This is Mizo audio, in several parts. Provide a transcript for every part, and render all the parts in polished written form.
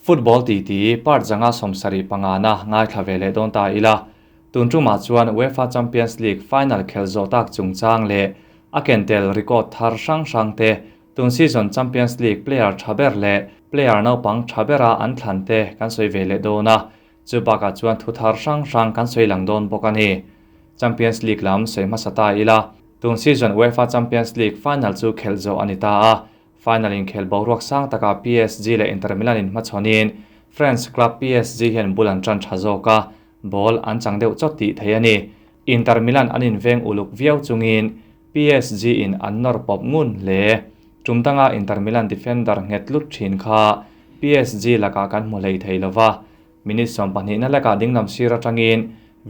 Football titi part 175 na ngaithla ve leh dawn ta ila. Tun tumah chuan UEFA Champions League final khel zawh tak chungchang leh a kentel record thar hrang hrang te, tun season Champions League player tha ber leh player naupang tha bera an thlan te kan sawi ve leh dawn a. Chu bakah chuan thu thar hrang hrang kan sawi lang dawn bawk a ni. Champions League lam sawi hmasa ta ila, tun season UEFA Champions League final chu khelh zawh a ni ta a. Final inkhel boruak sang takah PSG leh Inter Milan in hmachhawnin France club PSG hian bul an tan tha zawk a, ball an chang deuh chawt tih theih a ni. Inter Milan an inveng uluk viau chungin PSG in an nawr pawp ngun hle. Tum danga Inter Milan defender nghet lut thin kha PSG lakah kan hmu hlei thei lova, minute 12 na lekah dinglam sir atangin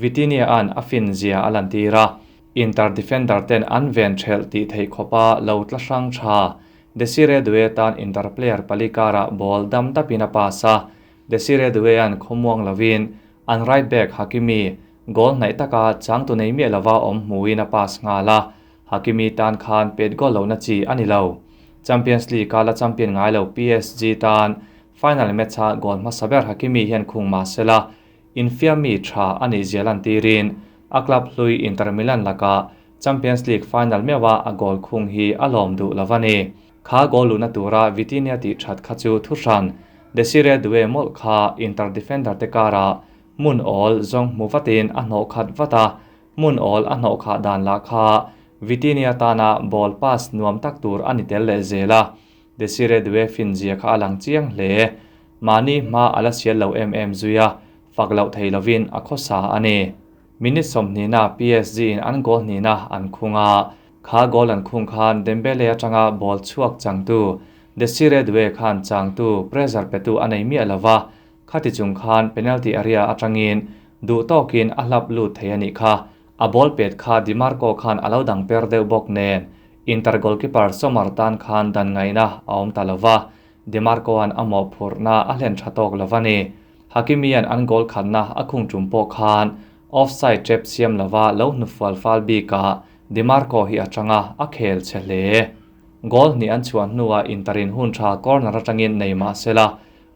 Vitinha-a'n a fin zia a lantir a, Inter defender ten an ven thelh tih theih khawpa lo tla hrang tha. Desire Doue tan Inter player pali karah ball dam dapin a pass a, Desire Doue-a'n khawmuang lovin an right back Hakimi goal hnaih taka changtu nei miah lova awm hmuin a pass nghal a, Hakimi tan khan pet goal lohna chi a ni lo. Champions League-a la champion ngai lo PSG tan final match-a goal hmasa ber Hakimi hian khung mah sela, infiammi tha a nih zia lantirin a club hlui Inter Milan lakah Champions League final meuha a goal khung hi a lawm duh lo a ni. Kha goal luhna tura Vitinha tih that kha chu thuhran Desire Doue mawlh kha Inter defender te karah hmun awl zawng hmu vatin a hnawh khat vat a, hmun awl a hnawh khah dan lah kha Vitinha tana ball pass nuam tak tur a ni tel leh zel a, Desire Doue fin zia kha a lang chiang hle. Mahni hma a la sial lo em em zui a, fak loh thei lovin a khawsa a ni. Minute 20 na PSG in an goal hnihna an khung a, kha goal an khung khan Dembele atanga ball chhuak changtu Desire Doue khan changtu pressure petu a nei miah lova, khati chung khan penalty area atangin duh tawkin a hlap lut thei a nih kha. A ball pet kha Di Marco khan a lo dang per deuh bawk nen Inter goalkeeper Sommer tan khan dan ngaihna a awm ta lova, Di Marco-a'n a mawhphurhna a hlen tha tawk lo a ni. Hakimi-a'n an goal khatna a khung tum pawh khan offside trap siam lova lo hnufual fal bikah Di Marco hi a tang a, a khel che hle. Goal hnih an chhuah hnuah Inter-in hun tha corner atangin nei mah sela,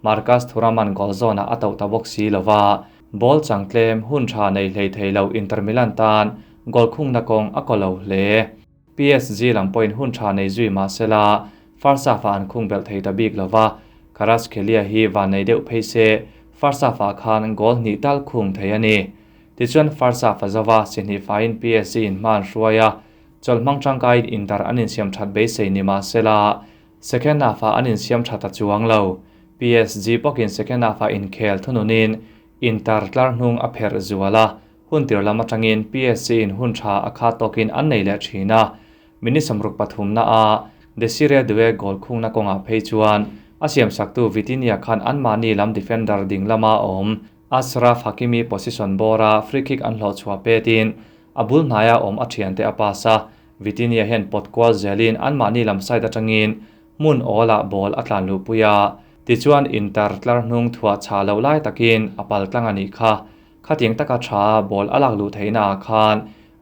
Marcus Thuram-a'n goal zawnah a tauh ta bawk si lova, ball chang tlem hun tha nei hlei thei lo Inter Milan tan goal khungna kawng a kaw lo hle. PSG lam pawhin hun tha nei zui mah sela, first half-ah an khung belh thei ta bik lova, Kvaratskhelia hi van nei deuh phei se, first half-ah khan goal hnih tal khung thei a ni. Tichuan first half a zova, si hnih faiin PSG in hma an hruai a, chawlh hmang tangkaiin Inter an insiam that beisei ni mah sela, second half-ah an insiam that a chuang lo. PSG bawkin second half-ah inkhel thununin Inter tlar hnung a pherh zual a, hun tir lam atangin PSG in hun tha a khat tawkin an nei leh thin a. Minute 63 na a Desire Doue goal khungna kawngah phei chuan a siam saktu Vitinha khan anmahni lam defender ding lama awm Achraf Hakimi position bawra free kick an hlawh chhuah petin a bul hnaia awm a thiante a pass a, Vitinha hian pawt kual zelin anmahni lam side atangin hmun awlah ball a tlan luhpui a, tichuan Inter tlar hnung thuah chah loh lai takin a pal tlang a nih kha. Khatiang taka tha ball a lak luh theihna ah khan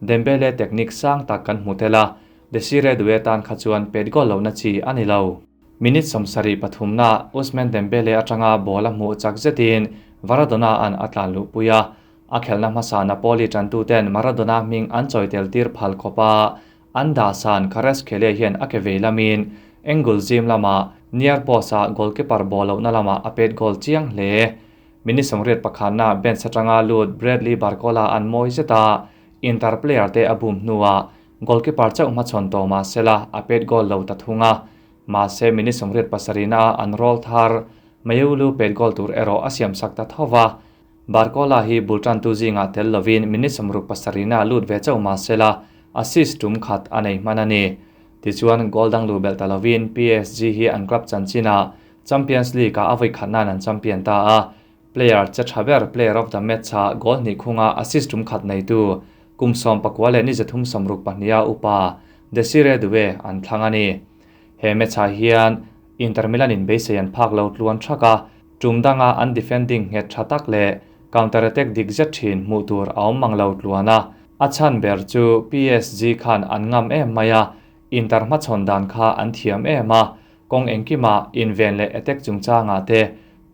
Dembele technique sang tak kan hmu tel a, Desire Doue tan kha chuan pet goal lohna chi a ni lo. Minute 73 na Ousmane Dembele atanga ball a hmuh chak zetin Maradona an a tlan luhpui a, a khelna hmasa Napoli tantuten Maradona hming an chawi tel tir phal khawp a, an dahsan Kvaratskhelia hian a ke vei lamin angle zim lamah near post-ah goalkeeper ball lohna lamah a pet goal chiang hle. Minute 81 na bench atanga lut Bradley Barcola an mawi zet a, Inter player te a bum hnuah goalkeeper chauh hmachhawn tawh mah sela a pet goal lo ta thung a, mahse minute 87 na an roll thar Mayulu pet goal tur erawh a siam sak ta thova. Barcola hi bul tantu zingah tel lovin minute 67 na lut ve chauh mah sela assist tum khat a nei hman a ni. Tichuan goal dang lu belh ta lovin PSG hi an club chanchina Champions League-ah a vawi khatnain an champion ta a, player che tha ber player of the match-ah goal hnih khunga assist tum khat neitu kum 19 leh ni 362 a upa Desire Doue an thlang a ni. He match-ah hian Inter Milan in beisei an phak lo tluan thak a, tum danga an defending nghet tha tak leh counter attack dik zet thin hmuh tur a awm mang lo tluan a, a chhan ber chu PSG khan an ngam em mai a, Inter hmachhawn dan kha an thiam em a, kawng engkima inven leh attack chungchangah te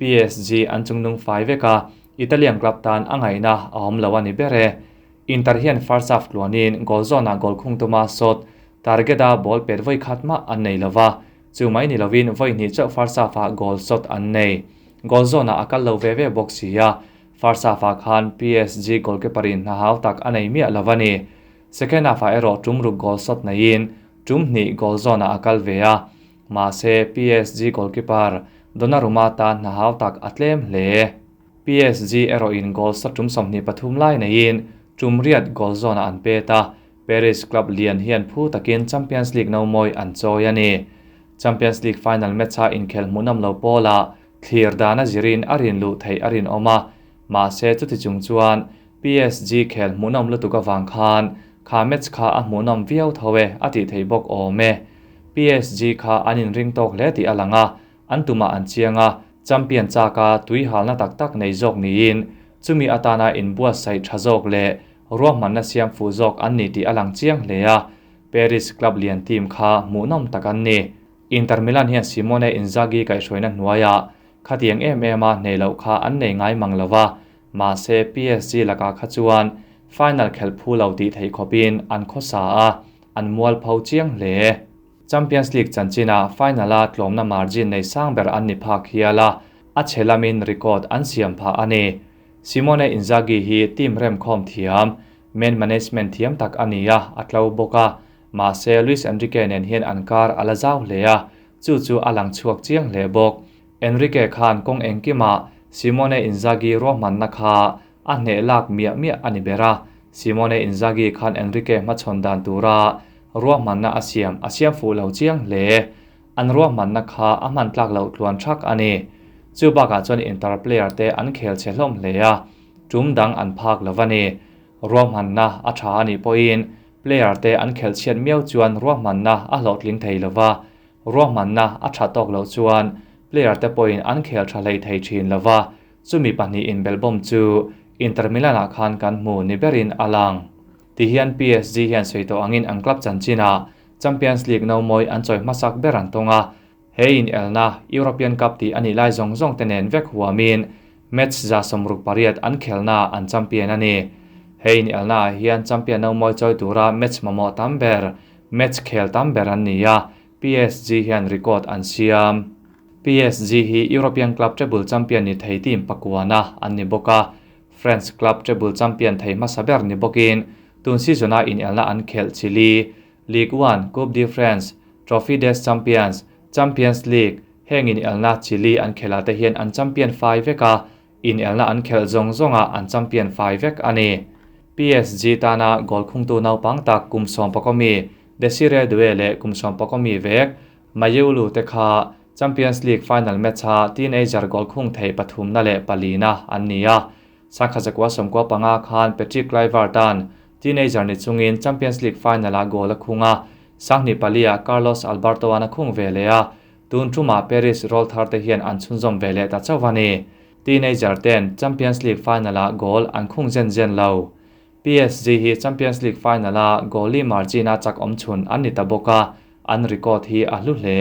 PSG an chungnung fai vek a, Italian club tan a ngaihna a awm lo a ni ber e. Inter hian first half tluanin goal zawnah goal khung tuma shot target-a ball pet vawi khat mah an nei lo va, chu mai ni lovin vawi hnih chauh first half-ah goal shot an nei. Goal zawnah a kal lo ve ve bawk si a, first half-ah khan PSG goalkeeper-in hna hau tak a nei miah lo a ni. Second half-ah erawh tum ruk goal shot neiin tum hnih goal zawnah a kal ve a, mahse PSG goalkeeper Donnarumma tan hna hau tak a tlem hle. PSG erawhin goal shot tum 23 lai neiin tum riat goal zawnah an pet a, Paris club lian hian phu takin Champions League no mawi an chawi a ni. Champions League final match-a inkhel hmuhnawm lo pawlah thlir dana zirin a rin luh theih a rinawm a, mahse chuti chung chuan PSG khel hmuhnawm lutuk avang khan kha match kha a hmuhnawm viau tho e a tih theih bawk awm e. PSG kha an inring tawk hle tih a lang a, an tumah an chiang a, champion chaka tui halna tak tak nei zawk niin chumi atana inbuatsaih tha zawk leh ruahmanna siam fuh zawk an ni tih a lang chiang hle a, Paris club lian team kha hmuhnawm tak an ni. Inter Milan hian Simone Inzaghi kaihhruaina hnuaiah khatiang em em a hneh loh kha an nei ngai mang lo va, mahse PSG lakah kha chuan final khelh phu lo tih theih khawpin an khawsa a, an mualpho chiang hle. Champions League chanchinah final-a tlawmna margin nei sang ber an ni phak hial a, a chhe lamin record an siam phah a ni. Simone Inzaghi hi team remkhawm thiam, man management thiam tak a ni a, a tlo bawk a, mahse Luis Enrique nen hian an kar a la zau hle a, chu chu a lang chhuak chiang hle bawk. Enrique khan kawng engkimah Simone Inzaghi ruahmanna kha a hneh lak miah miah a ni ber a, Simone Inzaghi khan Enrique hmachhawn dan tura ruahmanna a siam a siam fuh lo chiang hle. An ruahmanna kha a hman tlak loh tluan thak a ni. Chu bakah chuan Inter player te an khel chhe hlawm hle a, tum dang an phak lo a ni. Ruahmanna a tha a nih pawhin player te an khelh chhiat miau chuan ruahmanna a hlawhtling thei lo va, ruahmanna a tha tawk loh chuan player te pawhin an khel tha hlei thei thin lo va, chumi pahnih inbelhbawm chu Inter Milan-ah khan kan hmu ni berin a lang. Tihian PSG hian sawi tawh angin an club chanchinah Champions League no mawi an chawi hmasak ber an tawng a, he inelna European Cup tih a nih lai zawng zawng te nen vek huamin match 68 an khelna an champion a ni. He inelna ah hian champion no mawi chawi tura match mamawh tam ber, match khel tam ber an ni a, PSG hian record an siam. PSG hi European Club Treble champion ni thei team pakuana an ni bawk a, French club treble champion thei hmasa ber ni bawkin tun season-a inelna an khelh Chile, Ligue 1, Coupe de France, Trophée des Champions, Champions League, heng inelna Chile an khelh ah te hian an champion fai vek a, inelna an khelh zawng zawngah an champion fai vek a ni. PSG tana goal khungtu naupang tak kum 11 mi Desire Doue leh kum 11 mi vek Mayulu te kha Champions League final match-a teenager goal khung thei pathumna leh palina an ni a. Sangkhat 1995 khan Patrick Kluivert-a'n teenager ni chungin Champions League final-ah goal a khung a, 2004-ah Carlos Alberto-a'n a khung ve leh a, tun tumah Paris rawlthar te hian an chhunzawm ve leh ta chauh a ni. Teenager ten Champions League final-ah goal an khung zen zen lo. PSG hi Champions League final-a goal-i margin-a chak awm chhun an ni ta bawk a, an record hi a hlu hle.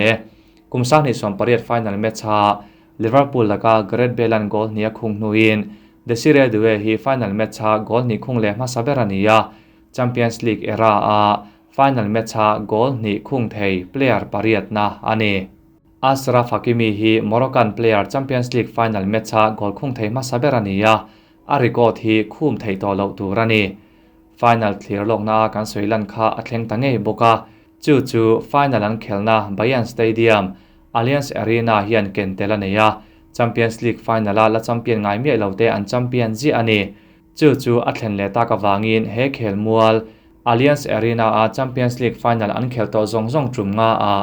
Kum 2018 final match-a Liverpool laka Gareth Bale-a'n goal hnih a khung hnuin Desire Doue hi final match-a goal hnih khung leh hmasa ber a ni a, Champions League era-a final match-a goal hnih khung thei player pariatna a ni. Achraf Hakimi hi Moroccan player Champions League final match-a goal khung thei hmasa ber a ni a, a record hi khum theih tawh loh tur a ni. Final thlir lawkna kan sawi lan kha a thleng ta ngei bawk a, chu chu final an khelna Bayern Stadium, Allianz Arena hian ken tel a nei a, Champions League final-a la champion ngai miah lo te an champion ziah a ni. Chu chu a thlen leh tak awangin he khel mual Allianz Arena-a Champions League final an khel tawh zawng zawng tum nga a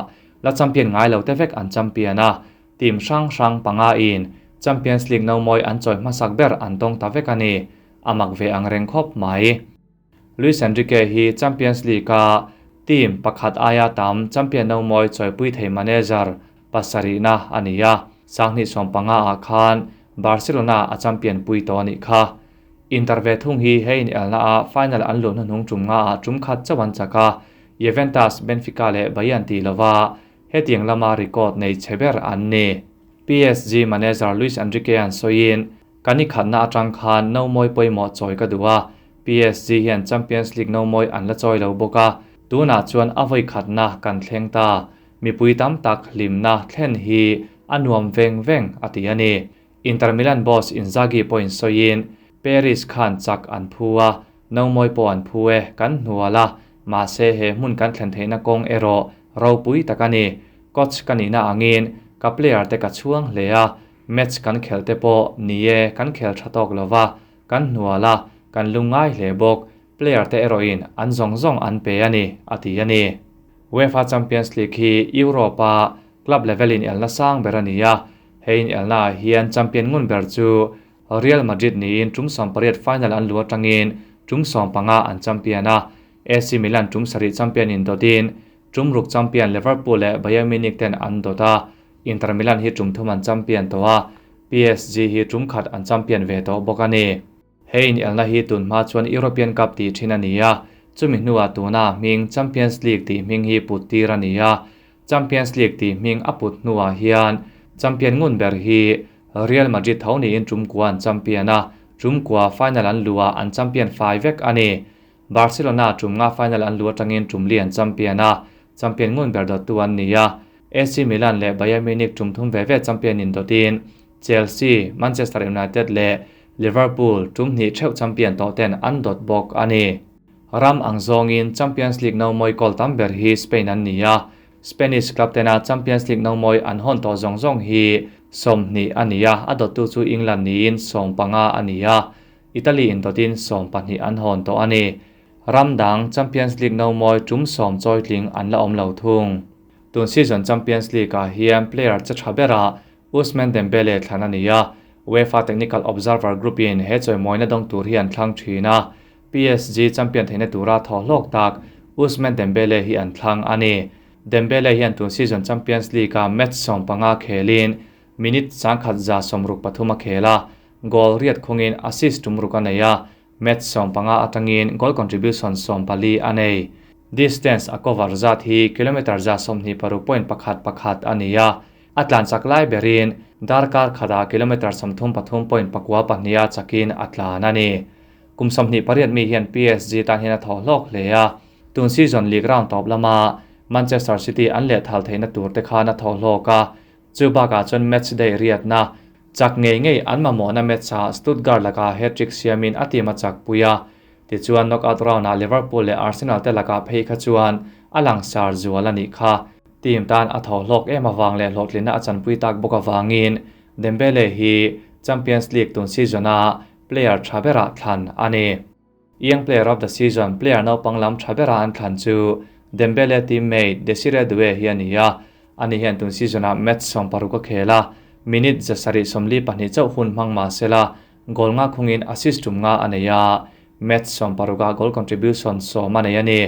la champion ngai lo te vek an champion a, team hrang hrang panga in Champions League no mawi an chawi hmasak ber an tawng ta vek a ni. A mak ve ang reng khawp mai. Luis Enrique hi Champions League-a team pakhat aia tam champion no mawi chawipui thei manager pasarihna a ni a, 2015 ah khan Barcelona a champion pui tawh a nih kha. Inter ve thung hi he inelna a final an luh hnuhnung tum nga ah tum khat chauh an chak a, Juventus, Benfica leh Bayern ti lova hetiang lama record nei chhe ber an ni. PSG manager Luis Enrique an sawiin, Ka ni khatna atang khan no mawi pawimawh chawi ka duh a, PSG hian Champions League no mawi an la chawi lo bawk a, tunah chuan a vawi khatna kan thleng ta. Mipui tam tak hlimna thlen hi a nuam veng veng, a ti a ni. Inter Milan boss Inzaghi pawhin sawiin, Paris khan chak an phu a, no mawi pawh an phu e, kan hnual a, mahse he hmun kan thlen theihna kawng erawh ropui tak a ni. Coach ka nihna angin ka player te ka chhuang hle a, match kan khelh te pawh ni e kan khel tha tawk lo va, kan hnual a, kan lungngai hle bawk, player te erawhin an zawng zawng an pe a ni, a ti a ni. UEFA Champions League hi Europe-a club level inelna sang ber a ni a, he inelnaah hian champion ngun ber chu Real Madrid niin tum 18 final an luh atangin tum 15 an champion a, AC Milan tum sarih champion indawtin tum ruk champion Liverpool leh Bayern Munich ten an dawt a, Inter Milan hi tum thum an champion tawh a, PSG hi tum khat an champion ve tawh bawk a ni. He inelna hi tun hma chuan European Cup tih thin a ni a, chumi hnuah tuna hming Champions League tih hming hi put tir a ni a. Champions League tih hming a put hnuah hian champion ngun ber hi Real Madrid tho niin tum kua an champion a, tum kua final an luhah an champion fai vek a ni. Barcelona tum nga final an luh atangin tum li an champion a, champion ngun ber dawttu an ni a. AC Milan leh Bayern Munich tum thum ve ve champion in dawtin Chelsea, Manchester United leh Liverpool tum hnih theuh champion tawh ten an dawt bawk a ni. Ram ang zawngin Champions League no mawi goal tam ber hi Spain an ni a, Spanish club tena Champions League no mawi an hawn tawh zawng zawng hi 20 a ni a, a dawttu chu England niin 15 a ni a, Italy in dawtin 12 an hawn tawh a ni. Ram dang Champions League no mawi tum 10 chawitling an la awm lo thung. Tun season Champions League ah hian player che tha berah Ousmane Dembele thlan a ni a, UEFA Technical Observer Group in he chawimawina dawng tur hi an thlang thin a, PSG champion theihna tura thaw hlawk tak Ousmane Dembele hi an thlang a ni. Dembele hian tun season Champions League a match 15 khelin minute 163 a khel a, goal riat khungin assist tum ruk a nei a, match 15 atangin goal contribution 14 a nei. Distance a cover zat hi kilometer za 26.11 a ni a, a tlan chak lai berin darkar khata kilometer 33.92 a chakin a tlan a ni. Kum 28 mi hian PSG tan hian a thaw hlawk hle a, tun season league round tawp lama Manchester City an leh thal theihna tur te khan a thaw hlawk a, chu bakah chuan match day riatna chak ngei ngei an mamawhna match ah Stuttgart laka hat-trick siamin a team a chak pui a, tichuan knockout round ah Liverpool leh Arsenal te lakah phei kha chuan a langsar zual a nih kha. Team tan a thaw hlawk em awang leh hlawhtlinna a chanpui tak bawk awangin Dembele hi Champions League tun season a player tha berah thlan a ni. Young Player of the Season player naupang lam tha berah an thlan chu Dembele teammate Desire Doue hi a ni a, ani hian tun season ah match 16 a khel a, minute 742 chauh hun hmang mah sela goal nga khungin assist tum nga a nei a, match 16 ah goal contribution 10 a nei a ni.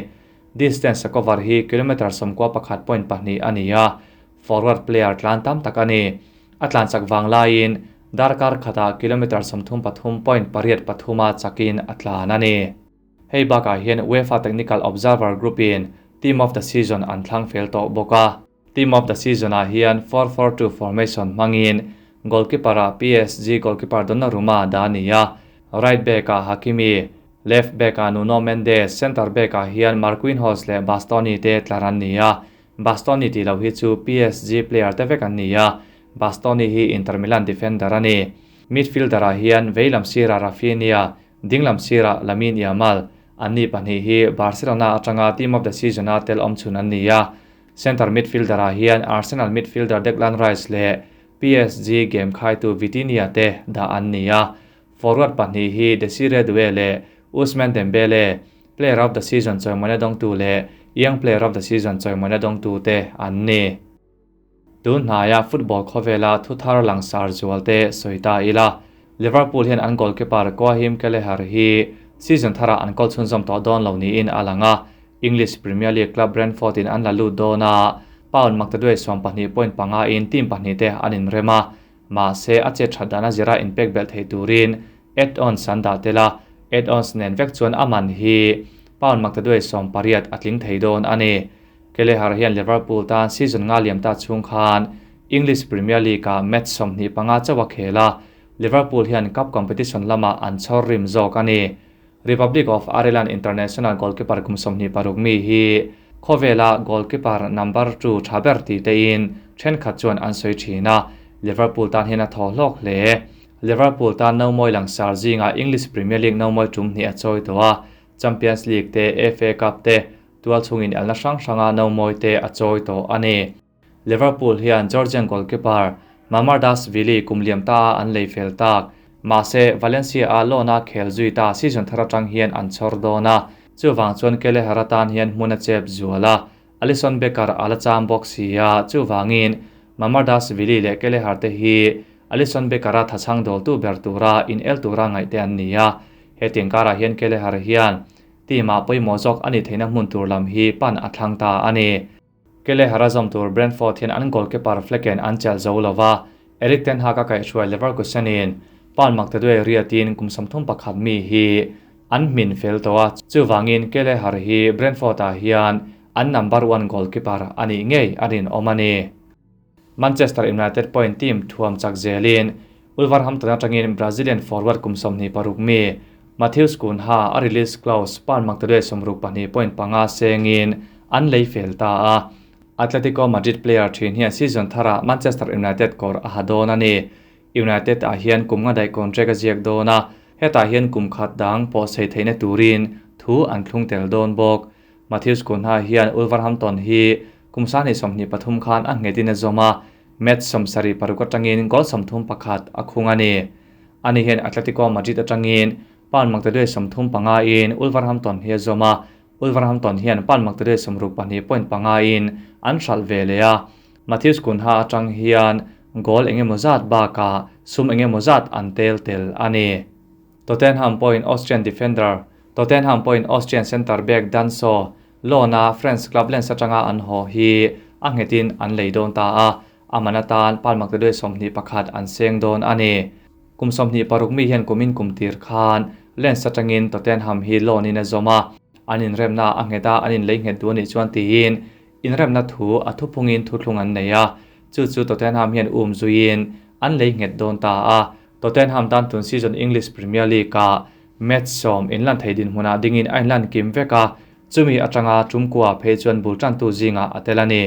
Distance a cover hi kilometer 91.2 a ni a, forward player tlan tam tak a ni. A tlan chak wang laiin darkar khata kilometer 33.83 a chakin a tlan a ni. Hei bakah hian UEFA Technical Observer Group in Team of the Season an thlang fel tawh bawk a. Team of the Season ah hian 4-4-2 formation hmangin goalkeeper ah PSG goalkeeper Donnarumma da ni a, right back ah Hakimi, left back ah Nuno Mendes, center back ah hian Marquinhos leh Bastoni te tlar an ni a. Bastoni ti lo hi chu PSG player te vek an ni a, Bastoni hi Inter Milan defender a ni. Midfielder ah hian veilam sira Rafinha, dinglam sira Lamine Yamal, an ni pahnih hi Barcelona atanga Team of the Season a tel awm chhun an ni a. Center midfielder ah hian Arsenal midfielder Declan Rice leh PSG game khaitu Vitinha te dah an ni a. Forward pahnih hi Desire Doue leh Ousmane Dembele, Player of the Season chawimawina dawngtu leh Young Player of the Season chawimawina dawngtu te an ni. Tun hnaia football khawvela thu thar langsar zual te sawi ta ila. Liverpool hian an goalkeeper Caoimhin Kelleher hi season thara an goal chhunzawm tawh dawn lo niin a lang a. English Premier League club Brentford in an la lut dawn a, pound maktaduai 12.5 in team pahnih te an inrem a, mahse a che that dan a zira inpek belh thei turin add-ons an dah tel a, add-ons nen vek chuan a man hi pound maktaduai 18 a tling thei dawn a ni. Kelleher hian Liverpool tan season nga liam ta chhung khan English Premier League-ah match 25 chauh a khel a, Liverpool hian cup competition lamah an chhawr rim zawk a ni. Republic of Ireland international goalkeeper kum 26 mi hi khawvela goalkeeper number 2 tha ber ti tein thenkhat chuan an sawi thin a, Liverpool tan hian a thaw hlawk hle. Liverpool tan no mawi langsar zinga English Premier League no mawi tum hnih a chawi tawh a, Champions League te, FA Cup te, tual chungin alna hrang hranga no mawi te a chawi tawh a ni. Liverpool hian Georgian goalkeeper Mamardashvili kum liam ta an lei fel tak. Mahse, Valencia a loan-a khel zui ta season thar atang hian an chhawr dawn a, chuwang chuan Kelleher atan hian hmun a chep zual a, Alisson Becker ala cham bawk si a, chuwangin Mamardashvili leh Kelleher te hi Alisson Becker a thachang dawl tu ber tura in el tura ngaih te an ni a, hetiang karah hian Kelleher hian team-ah pawimawh zawk ani theihna hmun tur lam hi pan a thlang ta a ni. Kelleher a zawm tur Brentford hian an goalkeeper Flekken an chelh zo lova, Erik ten Hag a kaihhruai Leverkusen-in Paul Maktaduai riatin kum 31 mi hi an hmin fel tawh a, chuwangin Kelleher hi Brentford-ah hian an number 1 goalkeeper ani ngei a rinawm a ni. Manchester United point team thuam chak zelin Wolverhampton atangin Brazilian forward kum 26 mi Matheus Cunha a release clause Paul Maktaduai 62.5 sengin an lei fel ta a. Atletico Madrid player thin hian season thara Manchester United kawr a ha dawn a ni. United ah hian kum nga dai contract a ziak dawn a, hetah hian kum khat dang pawh sei theihna turin thu an thlung tel dawn bawk. Matheus Cunha hian Wolverhampton hi kum 23 khan a nghetin a zawm a, match 76 atangin goal 31 a khung a ni. Ani hian Atletico Madrid atangin Paul Maktaduai 35 in Wolverhampton hi a zawm a, Wolverhampton hian Paul Maktaduai 62.5 in an hral ve le a. Matheus Cunha atang hian goal engemaw zat baka sum engemaw zat an tel tel a ni. Tottenham point Austrian defender Tottenham point Austrian centre back Danso Lona French club Lens atanga an ho hi a nghetin an lei dawn ta a, amana tan Paul Maktaduai 21 an seng dawn a ni. Kum 26 mi hian kumin kum tir khan Lens atangin Tottenham hi loan in a zawm a, an inremna a ngheta an in lei nghet duh ni chuan tiin inremna thu a thuphungin thuthlung an nei a, chu chu Tottenham hian um zuiin an lei nghet dawn ta a. Tottenham tan tun season English Premier League a match sawm inlan thei din hmunah dingin a inlan kim vek a, chumi atanga tumkua phei chuan bul tan tu zinga a tel a ni.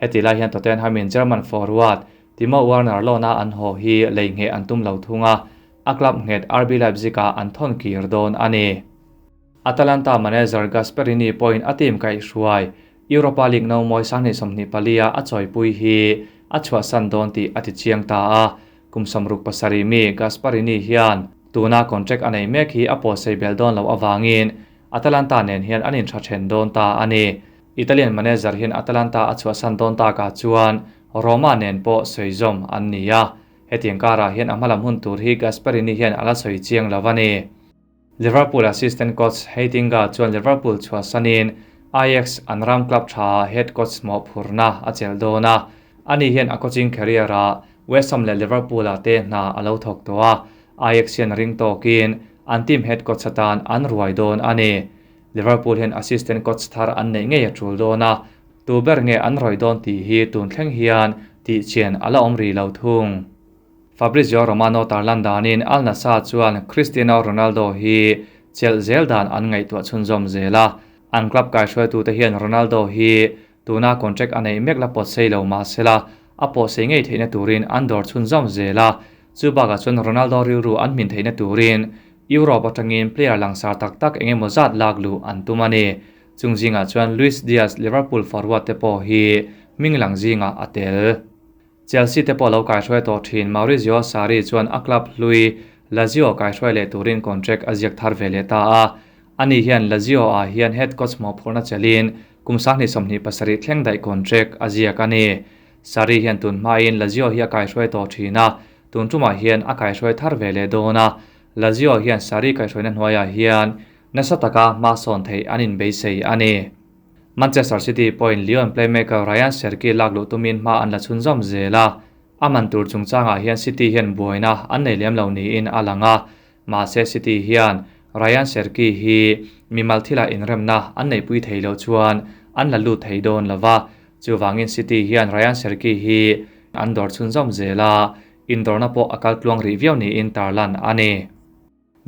Heti lai hian Tottenham in German forward Timo Werner loan-a an ho hi lei nge an tum lo thunga, a club nghet RB Leipzig-a an thon kir dawn a ni. Atalanta manager Gasperini point a team kaihhruai Europa League no mawi 24 a a chawipui hi a chhuah san dawn tih a ti chiang ta a, kum 67 mi Gasperini hian tuna contract a nei mek hi a pawh sei bel dawn lo awangin Atalanta nen hian an intha then dawn ta a ni. Italian manager hian Atalanta a chhuah san dawn ta ka chuan Roma nen pawh sawi zawm an ni a, hetiang karah hian a hmalam hun tur hi Gasperini hian ala sawi chiang lo a ni. Liverpool assistant coach Heitinga chuan Liverpool chhuah sanin Ajax an ram club tha head coach mo phurna a chel dawn a, ani hian a coaching career a West Ham leh Liverpool a te hna a lo thawk tawh a, Ajax hian ring tawkin an team head coach atan an ruai dawn a ni. Liverpool hian assistant coach thar an nei ngei a tul dawn a, tu ber nge an roi dawn tih hi tun thleng hian tih chian ala awm ri lo thung. Fabrizio Romano tarlan danin Al Nassr chuan Cristiano Ronaldo hi chel zel dan an ngaihtuah chhunzawm zel a, an club kai hruaitu te hian Ronaldo hi tuna contract a nei mek la pawt sei lo mahsela a pawh sei ngei theihna turin an dawr chhunzawm zel a, chu bakah chuan Ronaldo rilru an hmin theihna turin Europe atangin player langsar tak tak engemaw zat lak lu an tum a ni. Chung zingah chuan Luis Diaz Liverpool forward te pawh hi hming lang zinga a tel. Chelsea te pawh lo kaihruai tawh thin Maurizio Sarri chuan a club hlui Lazio kaihruai leh turin contract a ziak thar ve leh ta a. Ani hian Lazio ah hian head coach mo phurna chelin kum 27 thleng daih contract a ziak a ni. Sarri hian tun hmain Lazio hi a kaihruai tawh thin a, tun tumah hian a kaihruai thar ve leh dawn a. Lazio hian Sarri kaihruaina hnuaiah hian nasa taka hma sawn thei an inbeisei a ni. Manchester City point Lyon playmaker Ryan Cherki lak luh tumin hma an la chhunzawm zel a, aman tur chungchangah hian City hian buaina an nei lem lo niin a lang a, mahse City hian Ryan Cherki hi mimal thila inremna an neipui thei lo chuan an la lut thei dawn lova, chuwangin City hian Ryan Cherki hi an dawr chhunzawm zel a, indawrna pawh a kal tluang rih viau niin tarlan a ni.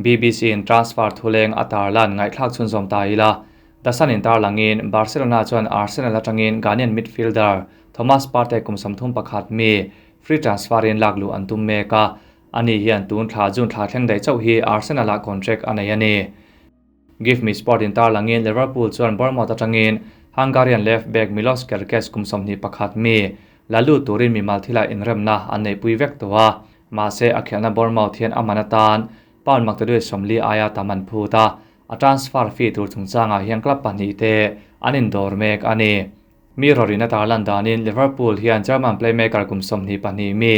BBC in transfer thuleng a tarlan ngaihthlak chhunzawm ta ila, The Sun in tarlangin Barcelona chuan Arsenal atangin Ghanaian midfielder Thomas Partey kum 31 mi free transfer in lak luh an tum mek a, ani hian tun thla June thla thleng daih chauh hi Arsenal ah contract a nei a ni. Give Me Sport in tarlangin Liverpool chuan Bournemouth atangin Hungarian left back Milos Kerkez kum 21 mi la lut turin mimal thila inremna an neihpui vek tawh a, mahse a khelhna Bournemouth hian a man atan pound maktaduai 40 aia tam an phut a, a transfer fee tur chungchangah hian club pahnih te an indawr mek a ni. Mirror in a tarlan danin Liverpool hian German playmaker kum 22 mi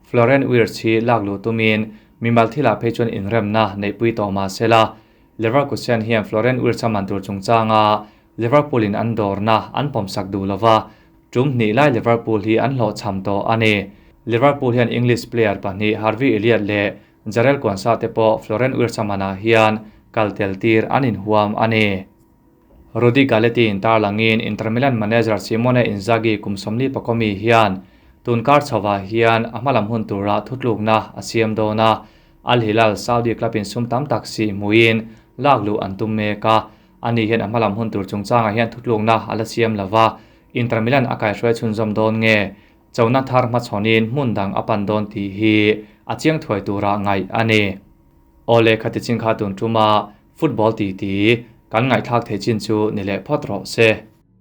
Florian Wirtz hi lak luh tumin mimal thilah phei chuan inremna neihpui tawh mahsela Leverkusen hian Florian Wirtz a man tur chungchanga Liverpool in an dawrna an pawmsak duh lova, tum hnih lai Liverpool hi an hlawh cham tawh a ni. Liverpool hian English player pahnih Harvey Elliott leh Jarell Quansah te pawh Florian Wirtz a manah hian kal tel tir an inhuam a ni. Rudy Galetti in tarlangin Inter Milan manager Simone Inzaghi kum 44 mi hian tunkar chhoah hian a hmalam hun tura thutlukna a siam dawn a, Al Hilal Saudi club in sum tam tak si hmuin lak luh an tum mek a, ani hian a hmalam hun tur chungchangah hian thutlukna a la siam lova, Inter Milan a kaihruai chhunzawm dawn nge chona thar hmachhawnin hmun dang a pan dawn tih hi a chiang thuai tura ngaih a ni. Awle khati chin kha tun tuma football ti ti kan ngaihthlak thei chin chu ni leh phawt rawh se.